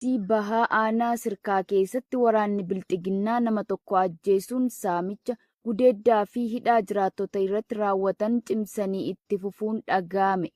Arsii Bahaa Aanaa Sirkaa keessatti waraanni Bilxiginnaa nama tokko ajjeesuun saamicha, gudeeddaa fi hidhaa jiraattota irratti raawwatan cimsanii itti fufuun dhaga'ame.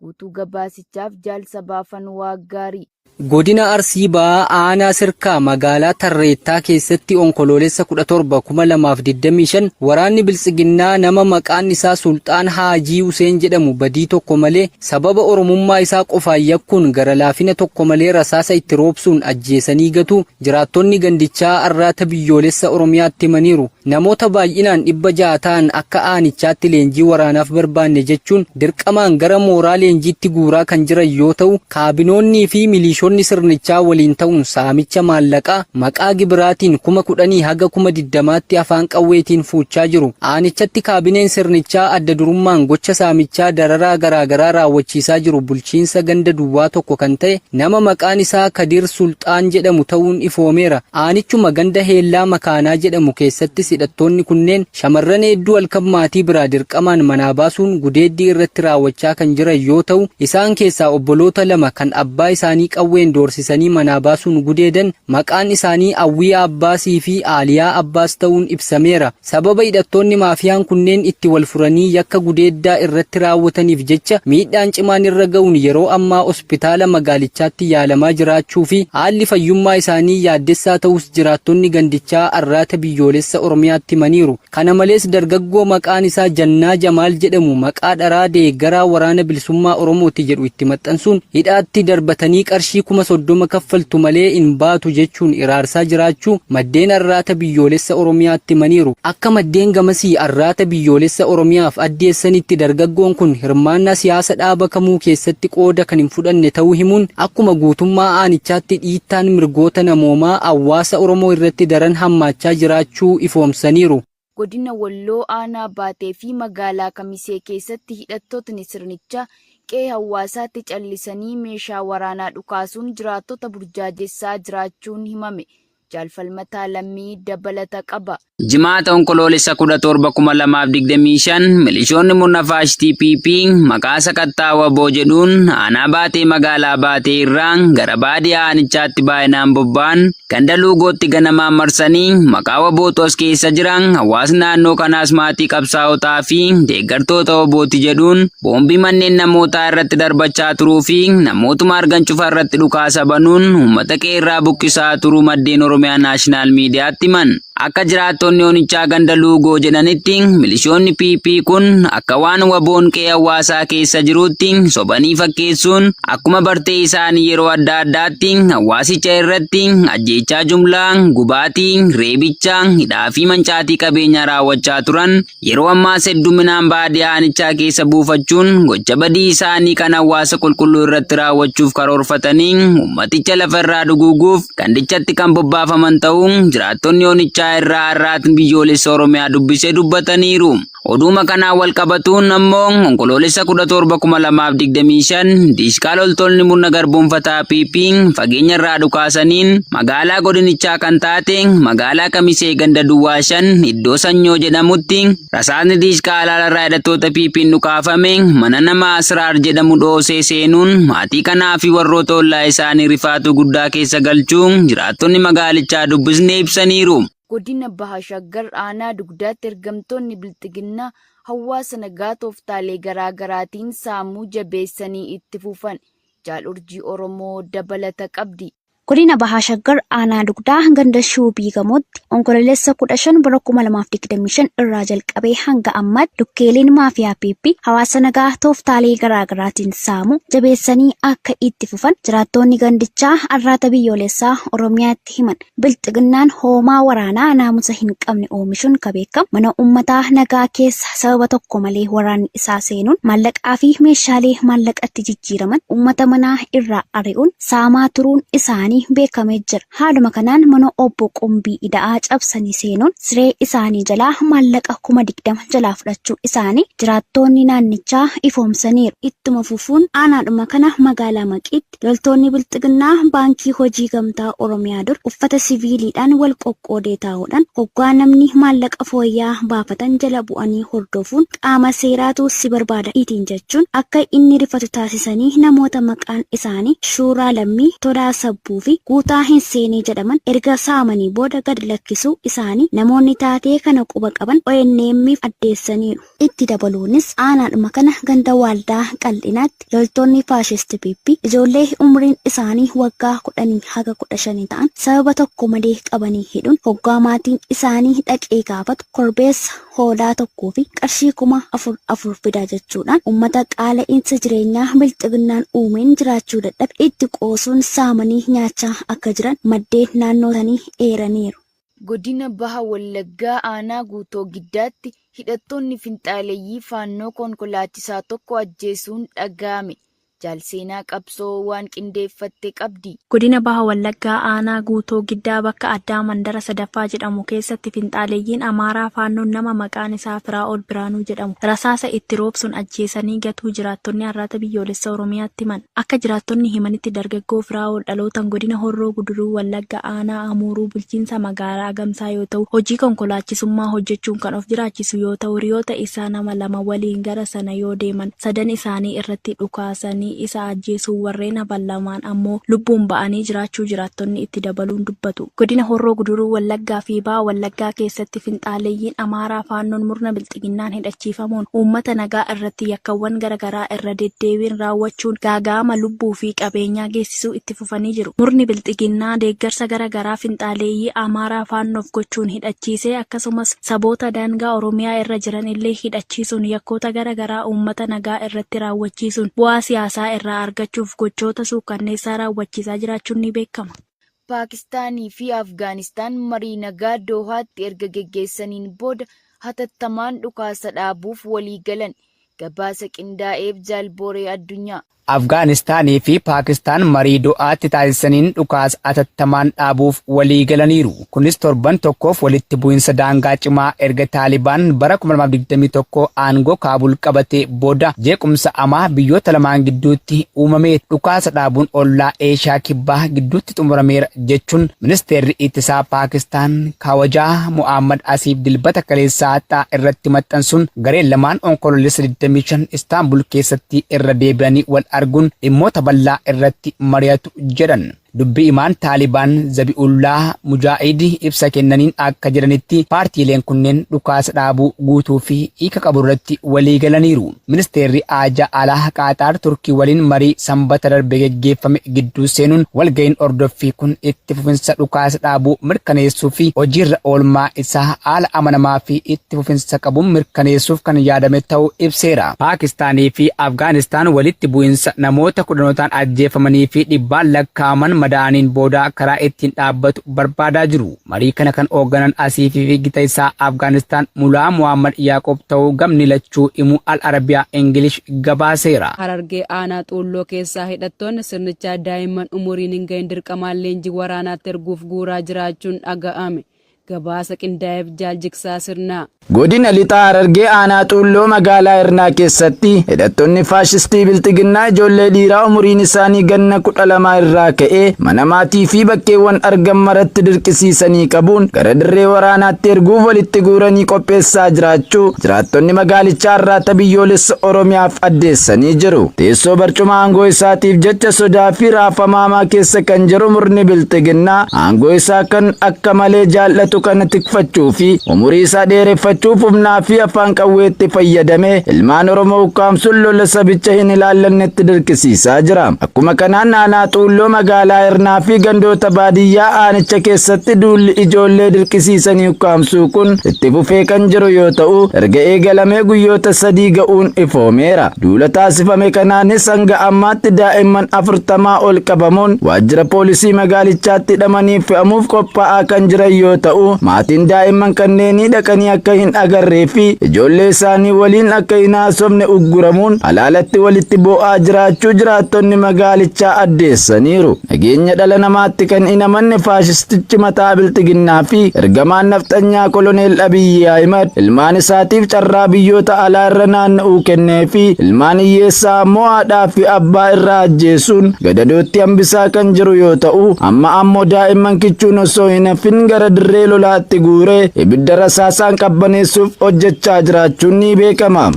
Guutuu gabaasichaaf Jaal Sabaafan Waaqgaarii. Godina Arsii Bahaa Aanaa Sirkaa magaalaa Tarreettaa keessatti Onkoloolessa 17, 2025 waraanni Biltsiginnaa nama maqaan isaa Sulxaan Haajii Huseen jedhamu badii tokko malee sababa Oromummaa isaa qofaan yakkuun gara laafina tokko malee rasaasa itti roobsuun ajjeesanii gatu jiraattonni gandichaa Arraata Biyyoolessa Oromiyaatti himaniiru. Namoota baay'inaan 600 ta'an akka aanichaatti leenjii waraanaaf barbaanne jechuun dirqamaan gara mooraa leenjiitti guuraa kan jiran yoo ta'u, kaabinoonnii fi milishoonni sirnichaa waliin ta'uun saamicha maallaqaa maqaa gibiraatiin 10,000 haga 20,000tti afaan qawweetiin fuuchaa jiru. Aanichatti kaabineen sirnichaa adda durummaan gocha saamichaa dararaa garaagaraa raawwachiisaa jiru bulchiinsa ganda duwwaa tokko kan ta'e nama maqaan isaa Kadir Sulxaan jedhamu ta'uun ifoomeera. Aanichuma ganda Heellaa Makaanaa jedhamu keessattis hidhattoonni kunneen shamarran hedduu halkan maatii biraa dirqamaan manaa baasuun gudeeddii irratti raawwachaa kan jiran yoo ta'u, isaan keessaa obboloota lama kan abbaa isaanii qawween doorsisanii manaa baasuun gudeedan maqaan isaanii Awwiyaa Abbaasii fi Aaliyaa Abbaas ta'uun ibsameera. Sababa hidhattoonni maafiyaan kunneen itti wal furanii yakka gudeeddaa irratti raawwataniif jecha miidhaan cimaan irra ga'uun yeroo ammaa hospitaala magaalichaatti yaalamaa jiraachuu fi haalli fayyummaa isaanii yaaddessaa ta'us jiraattonni gandichaa Arraata Biyyoolessa Oromiyaatti himaniiru. Kana malees dargaggoo maqaan isaa Jannaa Jamaal jedhamu maqaa dharaa deeggaraa Waraana Bilisummaa Oromooti jedhu itti maxxansuun hidhaatti darbatanii qarshii 30,000 kaffaltu malee hin baatu jechuun iraarsaa jiraachuu maddeen Arraata Biyyoolessa Oromiyaatti himaniiru. Akka maddeen gamasii Arraata Biyyoolessa Oromiyaaf addeessanitti dargaggoon kun hirmaannaa siyaasa dhaaba kamuu keessatti qooda kan hin fudhanne ta'uu himuun akkuma guutummaa aanichaatti dhiittaan mirgoota namoomaa hawaasa Oromoo irratti daran hammaachaa jiraachuu ifoomsaniiru. Godina Walloo Aanaa Baatee fi Magaalaa Kamisee keessatti hidhattootni sirnichaa qe'ee hawaasaatti callisanii meeshaa waraanaa dhukaasuun jiraattota burjaajessaa jiraachuun himame. Jaal Falmataa Lammii dabalata qaba. Jimaata Onkoloolessa 17,2025 milishoonni murna faashistii PP maqaa sakattaa waboo jedhuun aanaa Baatee magaalaa Baatee irraa gara baadiyaa aanichaatti baay'inaan bobba'an ganda Luugootti ganamaan marsanii maqaa wabootu as keessa jira, hawaasni naannoo kanaas maatii qabsaa'otaa fi deeggartoota wabooti jedhuun boombii manneen namootaa irratti darbachaa turuu fi namootuma argan cufa irratti dhukaasa banuun uummata qe'ee irraa buqqisaa turuu maddeen Oromiyaa Naashinaal Miidiyaatti himan. Akka jiraattonni onichaa ganda Luugoo jedhanitti milishoonni PP kun akka waan waboon qe'ee hawaasaa keessa jiruutti sobanii fakkeessuun akkuma bartee isaanii yeroo adda addaatti hawaasicha irratti ajjeechaa jumlaa, gubaatii, reebicha, hidhaa fi mancaatii qabeenyaa raawwachaa turan yeroo ammaas hedduminaan baadiyaa aanichaa keessa buufachuun gocha badii isaanii kan hawaasa qulqulluu irratti raawwachuuf karoorfatanii uummaticha lafa irraa duguuguuf gandichatti kan bobbaafaman ta'uu jiraattonni onichaa irraa Arraatni Biyyoolessa Oromiyaa dubbise dubbataniiru. Oduuma kanaan wal qabatuun ammoo Onkoloolessa 17,2025 diishqaa loltoonni murna garboomfataa PP fageenya irraa dhukaasaniin magaalaa godinichaa kan taate magaalaa Kamisee ganda Duwwaa 5 iddoo Sanyoo jedhamutti rasaasni diishqaa alaalarraa hidhattoota PP'n dhukaafame mana nama Asraar jedhamu dhoosee seenuun maatii kanaa fi warroota ollaa isaanii rifaatuu guddaa keessa galchuu jiraattonni magaalichaa dubbisne ibsaniiru. Godina Baha Shaggar Aanaa Dugdaatti ergamtoonni Bilxiginnaa hawaasa nagaa tooftaalee garaa garaatiin saamuu jabeessanii itti fufan. Jaal Urjii Oromoo dabalata qabdi. Godina Baha Shaggar Aanaa Dugdaa ganda Shuubii Gamootti Onkololeessa 15 bara 2025 irraa jalqabee hanga ammaatti lukkeeleen maafiyaa PP hawaasa nagaa tooftaalee garaa garaatiin saamuu jabeessanii akka itti fufan jiraattoonni gandichaa Arraata Biyyoolessaa Oromiyaatti himan. Bilxiginnaan hoomaa waraanaa naamusa hin qabne oomishuun ka beekamu mana uummataa nagaa keessa sababa tokko malee waraanni isaa seenuun maallaqaa fi meeshaalee maallaqatti jijjiiraman uummata manaa irraa ari'uun saamaa turuun isaanii beekamee jira. Haaluma kanaan mana obbo Qumbii Ida'aa cabsanii seenuun siree isaanii jalaa maallaqa 20,000 jalaa fudhachuu isaanii jiraattoonni naannichaa ifoomsaniiru. Ittuma fufuun aanaadhuma kana magaalaa Maqiitti Loltoonni Bilxiginnaa Baankii Hojii Gamtaa Oromiyaa dur uffata siviiliidhaan wal qoqqoodee taa'uudhaan hoggaa namni maallaqa fooyya'aa baafatan jala bu'anii hordofuun qaama seeraatu si barbaada itiin jechuun akka inni rifatu taasisanii namoota maqaan isaanii Shuuraa Lammii, Tolaa Sabbuu fi Guutaa Hinseenee jedhaman erga saamanii booda gad lakkisuu isaanii namoonni taatee kana quba qaban ONM'f addeessaniiru. Itti dabaluunis aanaadhuma kana ganda Waaldaa Qal'inaatti loltoonni faashisti PP ijoollee umriin isaanii waggaa kudhanii haga 15 ta'an sababa tokko malee qabanii hidhuun hoggaa maatiin isaanii dhaqee gaafatu korbeessa hoolaa tokkoo fi qarshii 4000 4 fidaa jechuudhaan uummata qaala'iinsa jireenyaa bilxiginnaan uumeen jiraachuu dadhabe itti qoosuun saamanii nyaachaa akka jiran maddeen naannoo sanii eeraniiru. Godina Baha Wallaggaa Aanaa Guutoo Giddaatti hidhattoonni finxaaleyyii Faannoo konkolaachisaa tokko ajjeesuun dhaga'ame. Jaal Seenaa Qabsoo waan qindeeffatte qabdi. Godina Baha Wallaggaa aanaa Guutoo Giddaa bakka addaa Mandara 3ffaa jedhamu keessatti finxaaleeyyiin Amaaraa Faannoon nama maqaan isaa Firaa'ol Biraanuu jedhamu rasaasa itti roobsuun ajjeesanii gatuu jiraattonni Arraata Biyyoolessa Oromiyaatti himan. Akka jiraattonni himanitti dargaggoo Firaa'ol dhalootan godina Horroo Guduruu Wallagga aanaa Amuuruu bulchiinsa magaalaa Agamsaa yoo ta'u hojii konkolaachisummaa hojjechuun kan of jiraachisu yoo ta'u hiriyoota isaa nama 2 waliin gara sana yoo deeman sadan isaanii irratti dhukaasanii isa ajjeesuun warreen hafan lamaan ammoo lubbuun ba'anii jiraachuu jiraattonni itti dabaluun dubbatu. Godina Horroo Guduruu Wallaggaa fi Baha Wallaggaa keessatti finxaaleyyiin Amaaraa Faannoon murna Bilxiginnaan hidhachiifamuun uummata nagaa irratti yakkawwan gara garaa irra deddeebiin raawwachuun gaaga'ama lubbuu fi qabeenyaa geessisuu itti fufanii jiru. Murni Bilxiginnaa deeggarsa gara garaa finxaaleeyyii Amaaraa Faannoof gochuun hidhachiisee akkasumas saboota daangaa Oromiyaa irra jiran illee hidhachiisuun yakkoota gara garaa uummata nagaa irratti raawwachiisuun bu'aa siyaasaa irraa argachuuf gochoota suukkanneessaa raawwachiisaa jiraachuun ni beekama. Paakistaanii fi Afgaanistaan marii nagaa Doohaatti erga geggeessaniin booda hatattamaan dhukaasa dhaabuuf walii galan. Gabaasa qindaa'eef Jaal Booree Addunyaa. Afgaanistaanii fi Paakistaan marii Do'aatti taasisaniin dhukaasa atattamaan dhaabuuf waliigalaniiru. Kunis torban tokkoof walitti bu'insa daangaa cimaa erga Taalibaan bara 2021 aangoo Kaabul qabatee booda jeequmsa amaa biyyoota lamaan gidduutti uumamee dhukaasa dhaabuun ollaa Eeshiyaa Kibbaa gidduutti xumurameera jechuun ministeerri ittisaa Paakistaan Kaawajaa Mo'aammad Asiif Dilbata kaleessaa X irratti maxxansuun gareen lamaan Onkoloolessa 25 Istaanbul keessatti irra deebi'anii wal arguun dhimmoota bal'aa irratti mari'atu jedhan. Dubbi himaan Taalibaan Zabi'ullaah Mujaahid ibsa kennaniin akka jedhanitti paartiileen kunneen dhukaasa dhaabuu guutuu fi hiika qabu irratti walii galaniiru. Ministeerri Haajaa Alaa Qaataar Turkii waliin marii Sambata darbe geggeeffame gidduu seenuun walga'iin hordoffii kun itti fufinsa dhukaasa dhaabuu mirkaneessuu fi hojiirra oolmaa isaa haala amanamaa fi itti fufinsa qabuun mirkaneessuuf kan yaadame ta'uu ibseera. Paakistaanii fi Afgaanistaan walitti bu'insa namoota kudhanootaan ajjeefamanii fi dhibbaan lakkaa'aman madaa'aniin booda karaa ittiin dhaabbatu barbaadaa jiru. Marii kana kan hoogganan Asiifii fi gita isaa Afgaanistaan Mulaa Mohammad Yaaqoob ta'uu gamni lachuu himuu Al Arabiyaa English gabaaseera. Harargee aanaa Xuulloo keessaa hidhattoonni sirnichaa daa'imman umuriin hin gahin dirqamaan leenjii waraanaatti erguuf guuraa jiraachuun dhaga'ame. Gabaasa qindaa'eef Jaal Jigsaa Sirnaa. Godina Lixa Harargee aanaa Xuulloo magaalaa Hirnaa keessatti hidhattoonni faashistii Bilxiginnaa ijoollee dhiiraa umuriin isaanii ganna 12 irraa ka'ee mana maatii fi bakkeewwan argan maratti dirqisiisanii qabuun gara dirree waraanaatti erguuf walitti guuranii qopheessaa jiraachuu jiraattonni magaalichaa Arraata Biyyoolessa Oromiyaaf addeessanii jiru. Teessoo barcuma aangoo isaatiif jecha sodaa fi raafama hamaa keessa kan jiru murni Bilxiginnaa aangoo isaa kan akka malee jaallatu kana tikfachuu fi umurii isaa dheereffachuuf humnaa fi afaan qawweetti fayyadamee ilmaan Oromoo ukkaamsuun lola sabicha hin ilaallannetti dirqisiisaa jira. Akkuma kanaan aanaa Xuulloo magaalaa Hirnaa fi gandoota baadiyyaa aanicha keessatti duulli ijoollee dirqisiisanii ukkaamsuu kun itti fufee kan jiru yoo ta'u erga eegalamee guyyoota 3 ga'uun ifoomeera. Duula taasifame kanaanis hanga ammaatti daa'imman 40 ol qabamuun waajjira poolisii magaalichaatti hidhamanii fe'amuuf qophaa'aa kan jiran yoo ta'u, maatiin daa'imman kanneenii dhaqanii akka hin agarree fi ijoollee isaanii waliin akka hin haasofne ugguramuun halaalatti walitti boo'aa jiraachuu jiraattonni magaalichaa addeessaniiru. Nageenya dhala namaatti kan hin amanne faashistichi mataa bilxiginnaa fi ergamaan nafxanyaa koloneel Abiyyi Ahimad ilmaan isaatiif carraa biyyoota alaa irra naanna'uu kennee fi ilmaan hiyyeessaa ammoo haadhaa fi abbaa irraa ajjeesuun gadadootti hambisaa kan jiru yoo ta'u amma ammoo daa'imman kichuun osoo hin hafin gara dirree lolaatti guuree ibidda rasaasaan qabbaneessuuf hojjechaa jiraachuun ni beekama.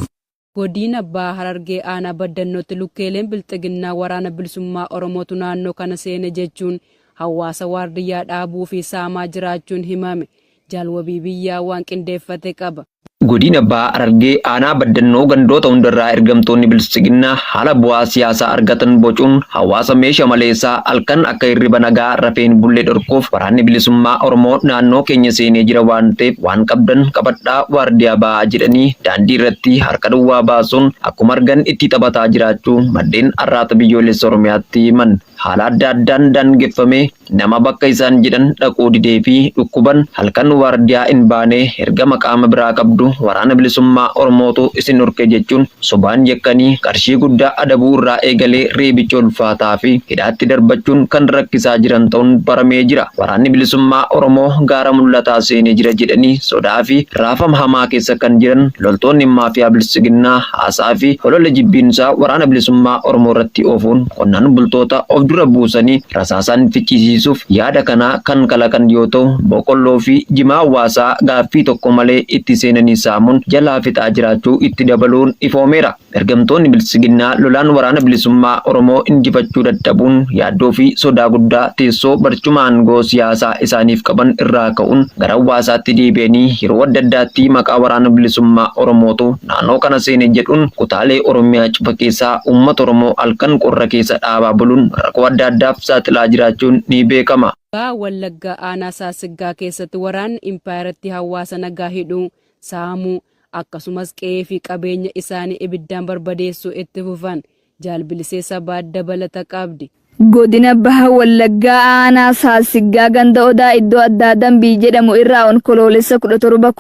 Godiina Baha Harargee Aanaa Baddannootti lukkeeleen Bilxiginnaa Waraana Bilisummaa Oromootu naannoo kana seene jechuun hawaasa waardiyyaa dhaabuu fi saamaa jiraachuun himame. Jaal Wabii Biyyaa waan qindeeffate qaba. Godina Baha Harargee aanaa Baddannoo gandoota hundarraa ergamtoonni Biltsiginnaa haala bu'aa siyaasaa argatan bocuun hawaasa meesha maleessaa halkan akka hirriba nagaa rafee hin bulle dhorkuuf waraanni bilisummaa Oromoo naannoo keenya seenee jira waan ta'eef waan qabdan qabadhaa waardiyaa ba'aa jedhanii daandii irratti harka duwwaa baasuun akkuma argan itti taphataa jiraachuu maddeen Arraata Biyyoolessa Oromiyaatti himan. Haala adda addaan daangeffamee nama bakka isaan jedhan dhaquu didee fi dhukkuban halkan waardiyaa hin baane ergama qaama biraa qabdu waraana bilisummaa Oromootu isin dhorke jechuun sobaan yakkanii qarshii guddaa adabuu irraa eegalee reebicha ulfaataa fi hidhaatti darbachuun kan rakkisaa jiran ta'uun baramee jira. Waraanni bilisummaa Oromoo gaara mul'ataa seenee jira jedhanii sodaa fi raafama hamaa keessa kan jiran loltoonni maafiyaa biltsiginnaa haasaa fi holola jibbiinsaa waraana bilisummaa Oromoo irratti oofuun qonnaan bultoota of dura buusanii rasaasaan ficcisiisuuf yaada kana kan kalaqan yoo ta'u, boqqolloo fi jimaa hawaasaa gaaffii tokko malee itti seenanii saamuun jalaa fixaa jiraachuu itti dabaluun ifoomeera. Ergamtoonni Biltsiginnaa lolaan waraana bilisummaa Oromoo injifachuu dadhabuun yaaddoo fi sodaa guddaa teessoo barcuma aangoo siyaasaa isaaniif qaban irraa ka'uun gara hawaasaatti deebi'anii yeroo adda addaatti maqaa waraana bilisummaa Oromootu naannoo kana seene jedhuun kutaalee Oromiyaa cufa keessaa uummata Oromoo halkan qorra keessa dhaabaa buluun rakkoo adda addaaf saaxilaa jiraachuun ni beekama. Baha Wallaggaa Aanaa Saasiggaa keessatti waraanni impaayerattii hawaasa nagaa hidhuu, saamuu, akkasumas qe'ee fi qabeenya isaanii ibiddaan barbadeessuu itti fufan. Jaal Bilisee Sabaa dabalata qabdi. Godina Baha Wallaggaa Aanaa Saasiggaa ganda Odaa iddoo addaa Dambii jedhamu irraa Onkoloolessa 17,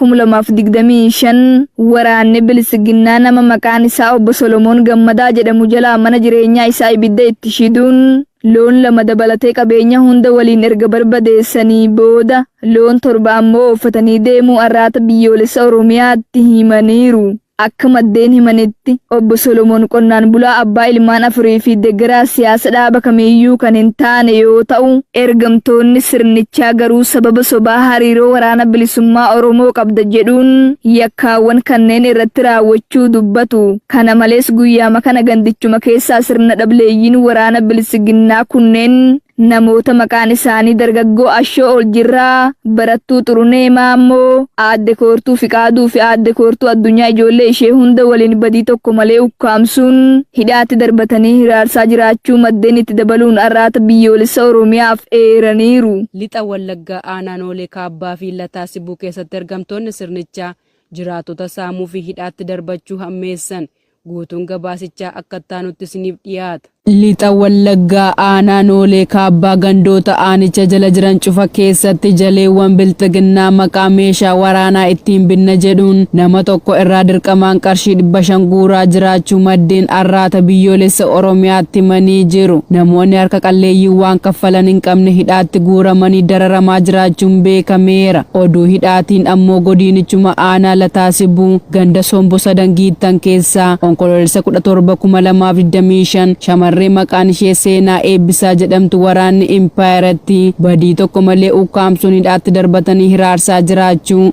2025 waraanni Bilisiginnaa nama maqaan isaa Obbo Solomoon Gammadaa jedhamu jalaa mana jireenyaa isaa ibidda itti shiduun loon 2 dabalatee qabeenya hunda waliin erga barbadeessanii booda loon 7 ammoo ooffatanii deemuu Arraata Biyyoolessa Oromiyaatti himaniiru. Akka maddeen himanitti, Obbo Solomoon qonnaan bulaa abbaa ilmaan afurii fi deggeraa siyaasa dhaaba kamiiyyuu kan hin taane yoo ta'u, ergamtoonni sirnichaa garuu sababa sobaa hariiroo Waraana Bilisummaa Oromoo qabda jedhuun yakkaawwan kanneen irratti raawwachuu dubbatu. Kana malees guyyaama kana gandichuma keessaa sirna dhableeyyiin waraana Bilisiginnaa kunneen namoota maqaan isaanii dargaggoo Ashoo Oljirraa, barattuu Xurunee Maammoo, aadde Koortuu Fiqaaduu fi aadde Koortuu Addunyaa ijoollee ishee hunda waliin badii tokko malee ukkaamsuun hidhaatti darbatanii hiraarsaa jiraachuu maddeen itti dabaluun Arraata Biyyoolessa Oromiyaaf eeraniiru. Lixa Wallaggaa Aanaa Noolee Kaabbaa fi Lataa Sibuu keessatti ergamtoonni sirnichaa jiraattota saamuu fi hidhaatti darbachuu hammeessan. Guutuun gabaasichaa akka itti aanutti isiniif dhiyaata. Lixa Wallaggaa Aanaa Noolee Kaabbaa gandoota aanicha jala jiran cufa keessatti jaleewwan Bilxiginnaa maqaa meeshaa waraanaa ittiin binna jedhuun nama tokko irraa dirqamaan qarshii 500 guuraa jiraachuu maddeen Arraata Biyyoolessa Oromiyaatti himanii jiru. Namoonni harka qalleeyyiin waan kaffalan hin qabne hidhaatti guuramanii dararamaa jiraachuun beekameera. Oduu hidhaatiin ammoo godiinichuma aanaa Lataa Sibuu ganda Sombo Sadan Giittan keessaa Onkoloolessa 17, 2025 shamarree maqaan ishee Seenaa Eebbisaa jedhamtu waraanni impaayerattii badii tokko malee ukkaamsuun hidhaatti darbatanii hiraarsaa jiraachuu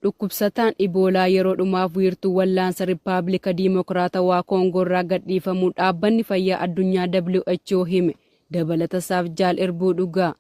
Dhukkubsataan Iboolaa yeroo dhumaaf wiirtuu wallaansa Rippaablika Diimokiraatawaa Koongoorraa gadhiifamuu Dhaabbanni Fayyaa Addunyaa WHO hime. Dabalatasaaf Jaal Irbuu Dhugaa.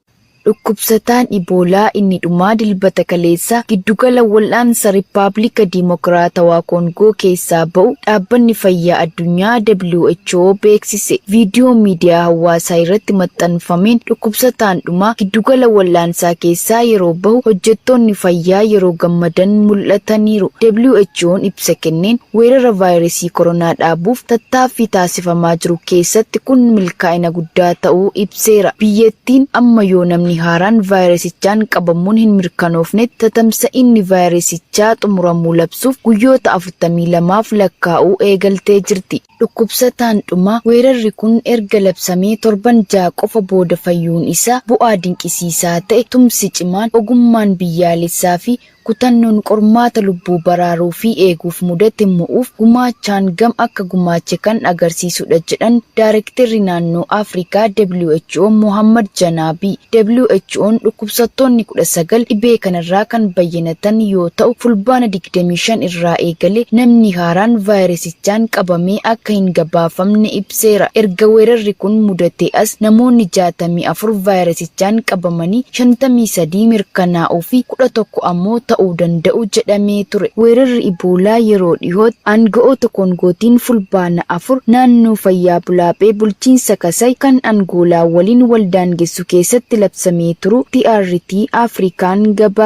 Dhukkubsataan Iboolaa inni dhumaa Dilbata kaleessaa giddugala wal'aansa Rippaablika Diimokiraatawaa Koongoo keessaa ba'u Dhaabbanni Fayyaa Addunyaa, WHO, beeksise. Viidiyoo miidiyaa hawaasaa irratti maxxanfameen dhukkubsataan dhumaa giddugala wal'aansaa keessaa yeroo bahu hojjettoonni fayyaa yeroo gammadan mul'ataniiru. WHOn ibsa kenneen, weerara vaayirasii koronaa dhaabuuf tattaaffii taasifamaa jiru keessatti kun milkaa'ina guddaa ta'uu ibseera. Biyyattiin amma yoo namni haaraan vaayirasichaan qabamuun hin mirkanoofnetti tatamsa'inni vaayirasichaa xumuramuu labsuuf guyyoota 42f lakkaa'uu eegaltee jirti. Dhukkubsataan dhumaa weerarri kun erga labsamee torban 6 qofa booda fayyuun isaa bu'aa dinqisiisaa ta'e tumsi cimaan, ogummaan biyyaalessaa fi Kutannoon qormaata lubbuu baraaruu fi eeguuf mudate mo'uuf gumaacha hangam akka gumaache kan agarsiisudha jedhan Daarektarri Naannoo Afrikaa WHO Mohaammad Janaabii. WHO'n dhukkubsattoonni 19 dhibee kanarraa kan bayyanatan yoo ta'u, Fulbaana 25 irraa eegalee namni haaraan vaayirasichaan qabamee akka hin gabaafamne ibseera. Erga weerarri kun mudatee as namoonni 64 vaayirasichaan qabamanii 53 mirkanaa'uu fi 11 ammoo ta'uu danda'u jedhamee ture. Weerarri Iboolaa yeroo dhihootti aanga'oota Koongootiin Fulbaana 4 naannoo fayyaa Bulaaphee bulchiinsa Kasay kan Angoolaa waliin wal daangessu keessatti labsamee turuu TRT Afrikaan gabaase.